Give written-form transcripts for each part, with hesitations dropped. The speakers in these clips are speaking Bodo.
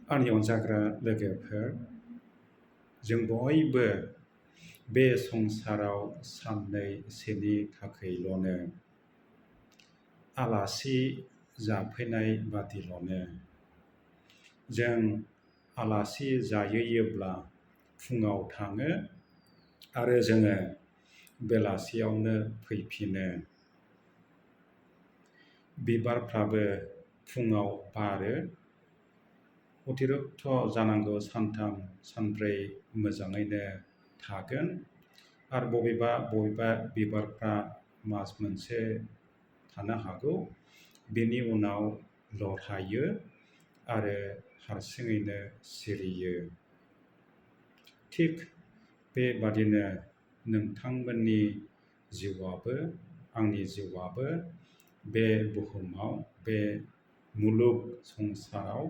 आंनि अनजाग्रा लोगोफोर, जों बयबो बे संसाराव साननैसोनि थाखायल'नो आलासि जाफैनाय बादिल'नो। जों आलासि जाहैयोब्ला फुङाव थाङो आरो जोङो बेलासियावनो फैफिनो। बिबारफ्राबो फुङाव बारो, अतिरिक्त जानांगौ सानथाम सानब्रै मोजाङैनो थागोन आरो बबेबा बिबारफ्रा मास मोनसे थानो हागौ, बेनि उनाव लरहायो आरो हारसिङैनो सिरियो। थिग बेबादिनो नोंथांमोननि जिउआबो आंनि जिउआबो बे बुहुमाव, बे मुलुग संसाराव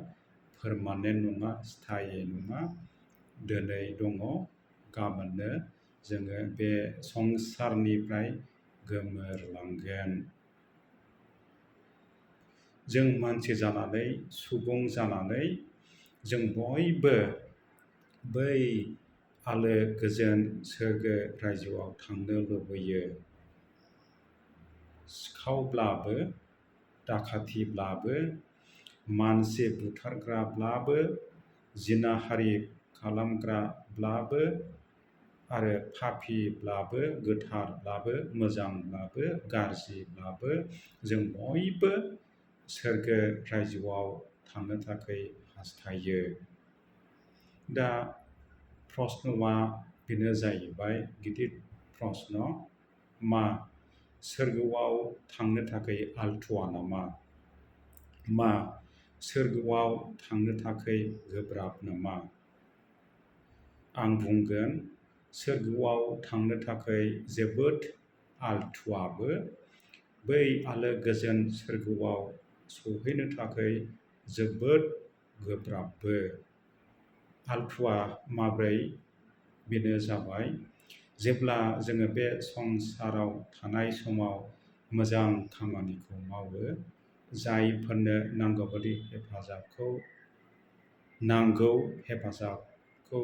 पारमानेन्ट नङा, स्थायि नङा। दिनै दङ, गाबोननो जोङो बे संसारनिफ्राय गोमोरलांगोन। जों मानसि जानानै, सुबुं जानानै जों बयबो बै आलो गोजोन सोरगो रायजोआव थांनो लुबैयो। सिखावब्लाबो, दाखाथिब्लाबो, मानसि बुथारग्राब्लाबो, जिनाहारि खालामग्राब्लाबो आरो पापिब्लाबो, गोथारब्लाबो, मोजांब्लाबो, गाज्रिब्लाबो जों बयबो सोरगो रायजोआव थांनो थाखाय हास्थायो। दा प्रश्नआ बेनो जाहैबाय, गिदिर प्रश्न, मा सोरगोआव थांनो थाखाय आल्थुवा नामा? मा सोरगोआव थांनो थाखाय गोब्राब नामा? आं बुंगोन, सोरगोआव थांनो थाखाय जोबोद आल्थुवाबो, बै आलो गोजोन सोरगोआव सौहैनो थाखाय जोबोद गोब्राबबो। आल्थुवा माब्रै? बेनो जाबाय, जेब्ला जोङो बे संसाराव थानाय समाव मोजां खामानिखौ मावो, जायफोरनो नांगौ हेफाजाबखौ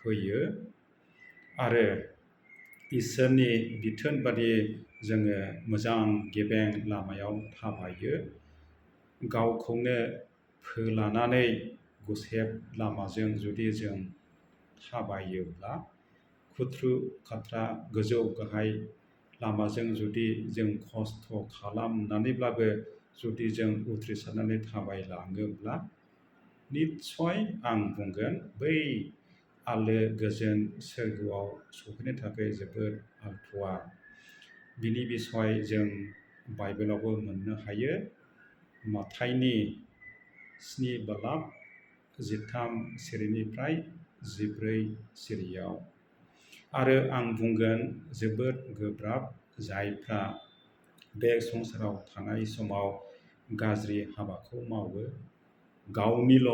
होयो आरो इसोरनि बिथोन बादि जोङो मोजां गेबें लामायाव थाबायो, गावखौनो फोलानानै गुसेब लामाजों जुदि जों थाबायोब्ला, खुथ्रु खाथ्रा गोजौ गाहाय लामाजों जुदि जों खस्थ' खालामनानैब्लाबो जुदि जों उथ्रिसारनानै थाबायलाङोब्ला, निस्सय आं बुंगोन, बै आलो गोजोन सोरगोआव सौहैनो थाखाय जोबोद आल्थुवा। बिनि बिसय जों बाइबेलावबो मोननो हायो, माथाइनि 7:13-14 आरो आं बुंगोन, जोबोद गोब्राब जायफ्रा बे संसाराव थानाय समाव गाज्रि हाबाखौ मावो, गावनिल'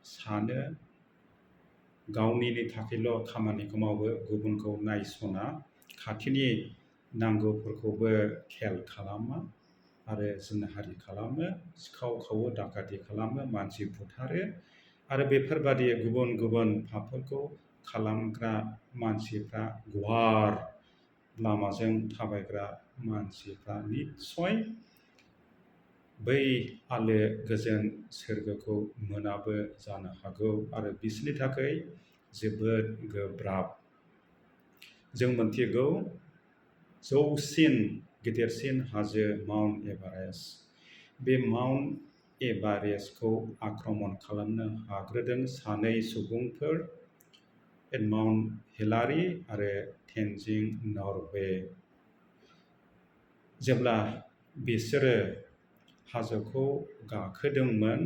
सानो, गावनिनो थाखायल' खामानिखौ मावो, गुबुनखौ नायसना, खाथिनि नांगौफोरखौबो खेल खालामा आरो जिनाहारि खालामो, सिखाव खावो, दाखाथि खालामो, मानसि बुथारो आरो बेफोरबादि गुबुन गुबुन पापफोरखौ खालामग्रा मानसिफ्रा, गुवार लामाजों थाबायग्रा मानसिफ्रा निस्सय बै आलो गोजोन सोरगोखौ मोनाबो जानो हागौ आरो बिसोरनि थाखाय जोबोद गोब्राब। जों मोनथिगौ, जौसिन गिदिरसिन हाजो माउन्ट एभारेस्ट, बे माउन्ट एभारेस्टखौ आक्रमण खालामनो हाग्रोदों सानै सुबुंफोर, एडमाउन्ट हिलारी आरो तेनजिं नर्गे। जेब्ला बिसोरो हाजोखौ गाखोदोंमोन,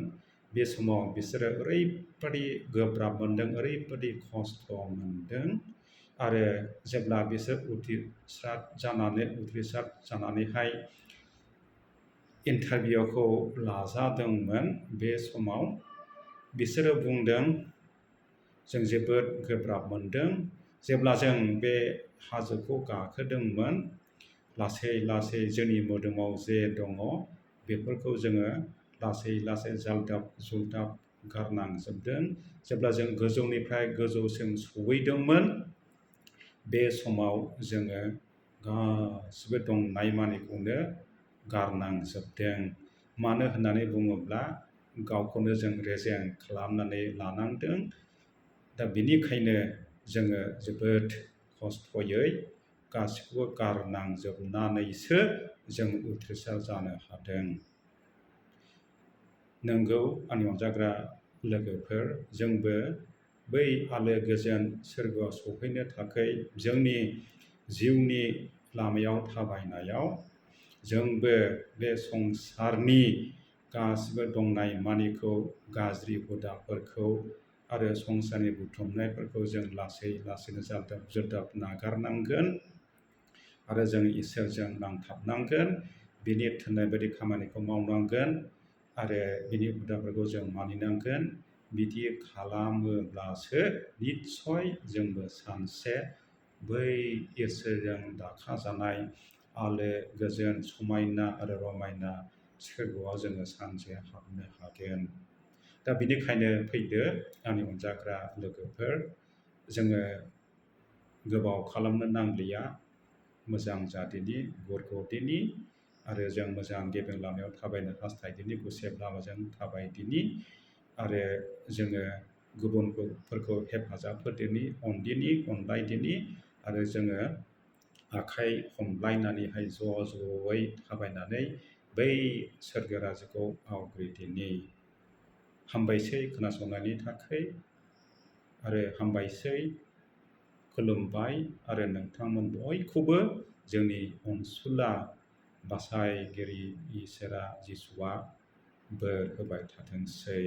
बे समाव बिसोरो ओरैबादि गोब्राब मोनदों, ओरैबादि खस्थ' मोनदों आरो जेब्ला बिसोर उथ्रिसार जानानैहाय इन्टारभिउखौ लाजादोंमोन, बे समाव बिसोरो बुंदों, जों जोबोद गोब्राब मोनदों। जेब्ला जों बे हाजोखौ गाखोदोंमोन, लासै लासै जोंनि मोदोमाव जे दङ, बेफोरखौ जोङो लासै लासै जाल्दाब जुल्दाब गारनांजोबदों। जेब्ला जों गोजौनिफ्राय गोजौसिम सहैदोंमोन बे समाव जोङो गासिबो दंनायमानिखौनो गारनांजोबदों। मानो होननानै बुङोब्ला गावखौनो जों रेजें खालामनानै लानांदों। दा बेनिखायनो जोङो जोबोद खस्थ'यै गासिखौबो गारनांजोबनानैसो जों उथ्रिसार जानो हादों। नंगौ आंनि अनजाग्रा लोगोफोर, जोंबो बै आलो गोजोन सोरगोआव सौहैनो थाखाय जोंनि जिउनि लामायाव थाबायनायाव जोंबो बे संसारनि गासिबो दंनाय मानिखौ गाज्रि हुदाफोरखौ आरो संसारनि बुथुमनायफोरखौ जों लासै लासैनो ज्राब नागारनांगोन आरो जों इसोरजों नांथाबनांगोन। बिनि थिननाय बायदि खामानिखौ मावनांगोन आरो बिनि हुदाफोरखौ जों मानिनांगोन। बिदि खालामोब्लासो निस्सय जोंबो सानसे बै इसोरजों दाखाजानाय आलो गोजोन समायना आरो रमायना सोरगोआव जोङो सानसे हाबनो हागोन। दा बेनिखायनो फैदो आंनि अनजाग्रा लोगोफोर, जोङो गोबाव खालामनो नांलिया, मोजां जादिनि गुर गदिनि आरो जों मोजां गेबें लामायाव थाबायनो हास्थायदिनि, गुसेब लामाजों थाबायदिनि आरो जोङो गुबुनफोरखौ हेफाजाब होदिनि, अनलायदिनि आरो जोङो आखाइ हमलायनानैहाय ज' ज'यै थाबायनानै बै सोरगो रायजोखौ आवग्रिदिनि। हामबायसै खोनासंनायनि थाखाय आरो हामबायसै, खुलुमबाय आरो नोंथांमोन बयखौबो जोंनि अनसुला बासायगिरि इसोरा जिसुआ बोर होबाय थाथोंसै।